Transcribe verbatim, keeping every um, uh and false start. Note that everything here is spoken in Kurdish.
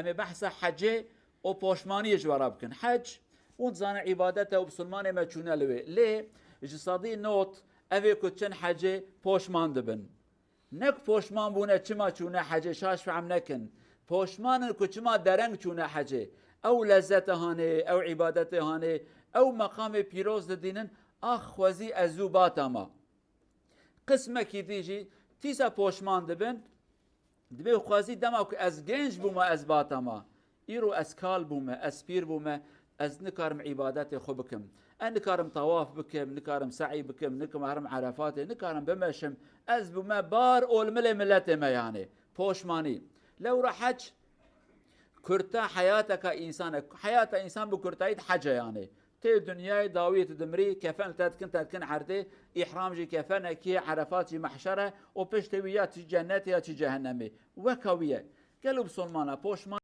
Em ê behsa hecê û poşmaniyê ji we re bikin. Hec, hûn dizanin îbadet e û bisilmanê me çûne li wê. Lê ji sedî not ev ê ku diçin hecê poşman dibin. Ne ku poşman bûne çima çûne hecê, şaş fehm nekin. Poşman in ku çima dereng çûne hecê. Ew lezzete hanê, ew îbadetê hanê, ew meqamê pîroz didînin, ax xwezî ez zû batama. Qismekî dî jî tîsa poşman dibin, dibê xwezî dema ku ez genc bûme ez batama. Îro ez kal bûme, ez pîr bûme, ez nikarim îbadetê xwe bikim. Ez nikarim tawaf bikim, nikarim se'î bikim, nikarim Erefatê, nikarim bimeşim. Ez bûme bar olmilê miletê me yanê. Poşmanî. Lewra hec kurta heyateka însan e. Heyata însan bi kurtayî hece yanê. Tê dinyayê dawiyê tu dimirî, kefen li te dikin, te dikin erdê, îhram jî kefenekî ye, Erefat jî mehşer e û piştê wî ya çi cennet ya çi cehennemê. Weka wî ye. Gelo bisolmana poşman